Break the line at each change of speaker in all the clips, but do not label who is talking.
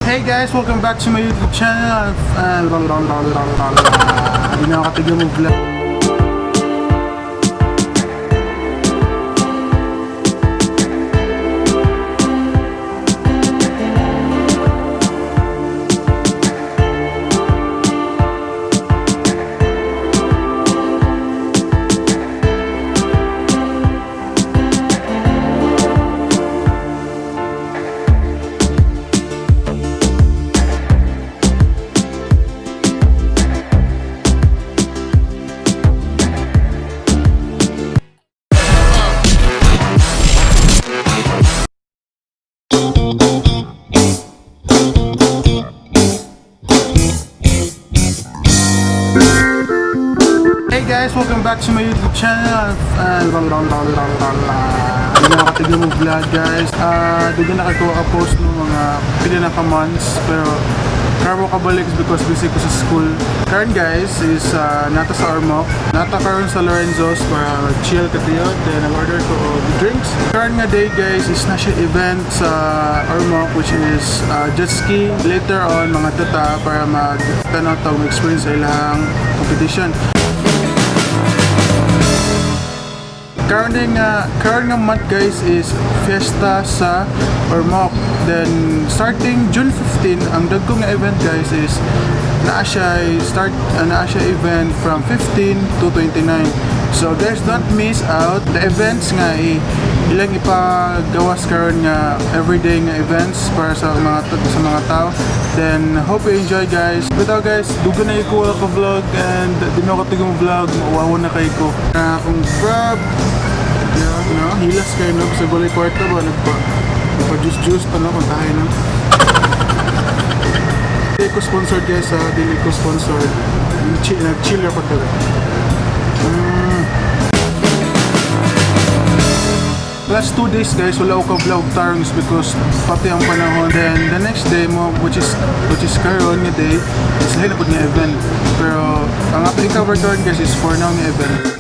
Hey guys, welcome back to my YouTube channel. Hindi na ako katigil mo vlog. Hey guys, welcome back to my YouTube channel. Hindi na ako katigil mo vlog, guys. Dugo na kakuha ka post ng mga pila na ka months, pero karon ko kabalik is because busy ko sa school. Karon guys is nata sa Ormoc. Nata karon sa Lorenzo's para chill katiyo. Then nag-order ko og drinks. Karon nga day guys is na siya event sa Ormoc, which is jet ski. Later on mga tata para mag tanaw tawag experience sa ilang competition. Karon nga month guys is fiesta sa Ormoc. Then starting June 15, ang dagko nga event guys is naa siya start naa siya event from 15 to 29. So guys, don't miss out the events nga ilang ipagawas karon nga everyday nga events para sa mga tao. Then hope you enjoy, guys. Bitaw guys, dugo na ko ka vlog and di na ako tigong vlog, mauwaw na kay ko. Na akong Grab. Yeah, no, hilas kayo no, sa gulay kwarta ba, nagpa juice juice pa no, kung tayo no. Dili ko sponsored guys ha, dili ko sponsored. Nag-chill ako talaga. Last 2 days guys, wala ko ka-vlog tarong because pati ang panahon. Then the next day mo, which is karon nga day, is lahi na pud nga event. Pero ang ato i-cover karon guys is for now nga event.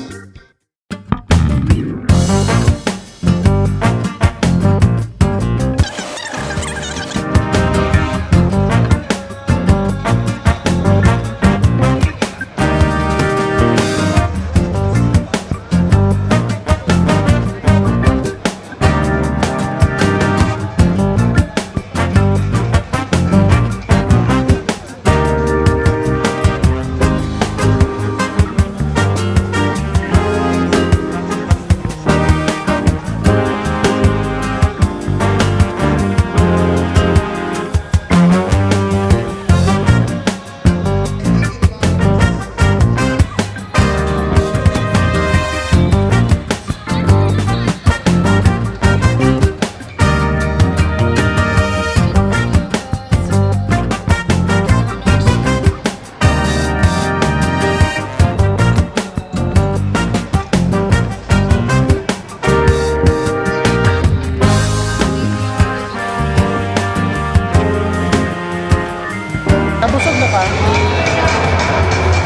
Nabusog na ka?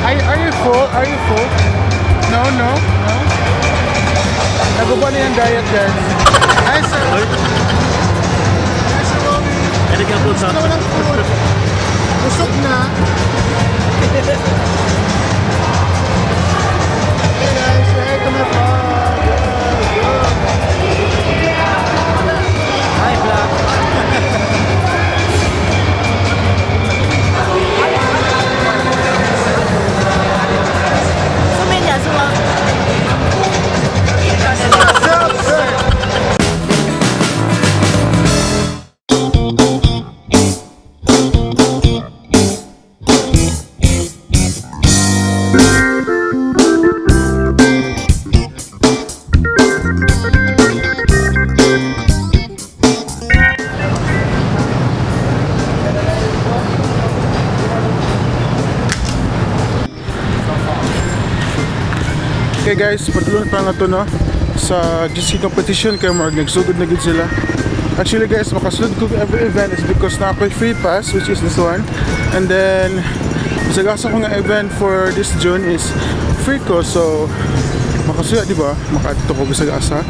Are you full? Are you full? No. Naguba na yung diet, guys. Hi, sir.
Oy.
Hi, Sir Romy.
Ano ka po sa
Gusto ng food. Busog na. Hey guys, hey to my vlog. Yeah,
Hi, vlog.
Sumilya, sumilya.
What's up, sir? Okay guys, padulong pa nga to no sa GC competition kay Mark, nagsugod na gid sila. Actually guys, makasulod ko every event is because na ako'y free pass, which is this one. And then bisag asa ko nga event for this June is free ko, so makasuya di ba? Makaadto ko bisag asa.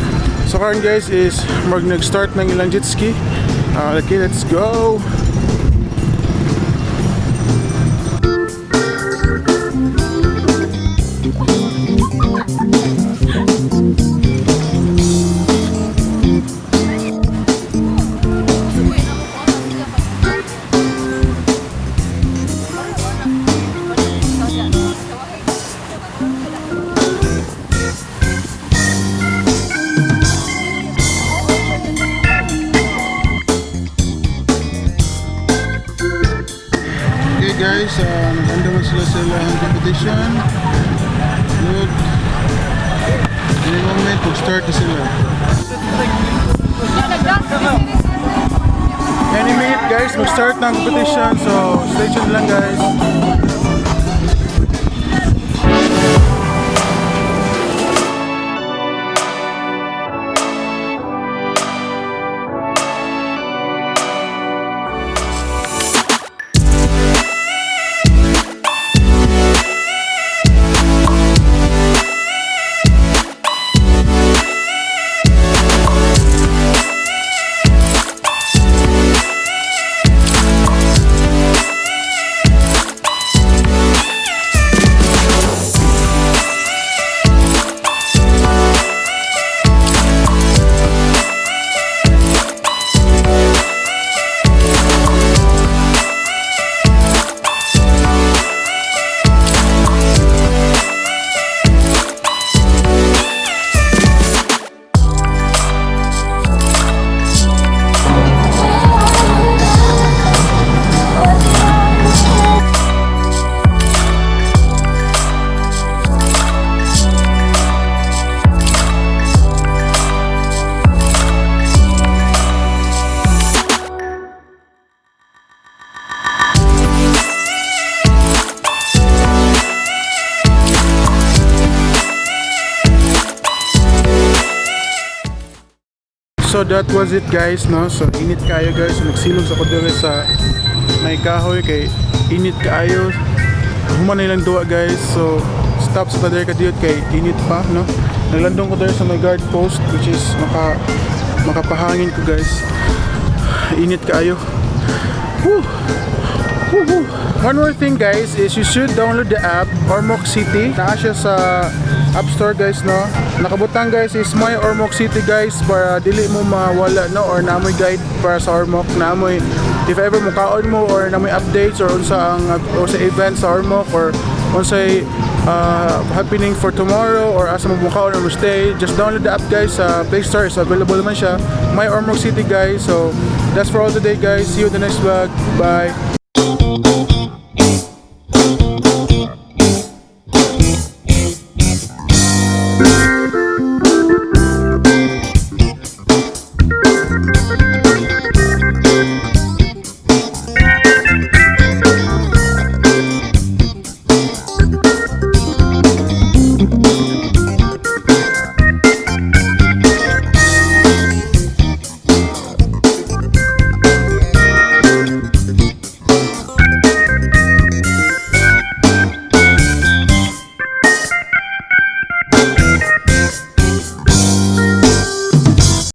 So karon guys is mag nag-start ng ilang jet ski. Okay, let's go. guys, nag-ando man sila sa ilang competition. Good. Any moment, mag-start na sila. Any minute, guys, mag-start na ang competition. So, stay tuned lang, guys. So that was it, guys, no? So init kaayo, guys. So, nagsilong sa ko diri sa may kahoy kay init kaayo. Human na ilang duwa, guys. So stop sa diri kadiyot kay init pa, no? Naglandong ko diri sa may guard post which is makapahangin ko, guys. Init kaayo. Whew. Woohoo! One more thing, guys, is you should download the app Ormoc City. Naa siya sa App Store, guys, no. Nakabutang, guys, is My Ormoc City, guys, para dili mo mawala, no, or namoy guide para sa Ormoc, namoy if ever mukaon mo or namoy updates or unsa ang or sa event sa Ormoc or unsay happening for tomorrow or asa mo mukaon or stay, just download the app, guys, sa Play Store. Is available man siya. My Ormoc City, guys. So that's for all today, guys. See you in the next vlog. Bye.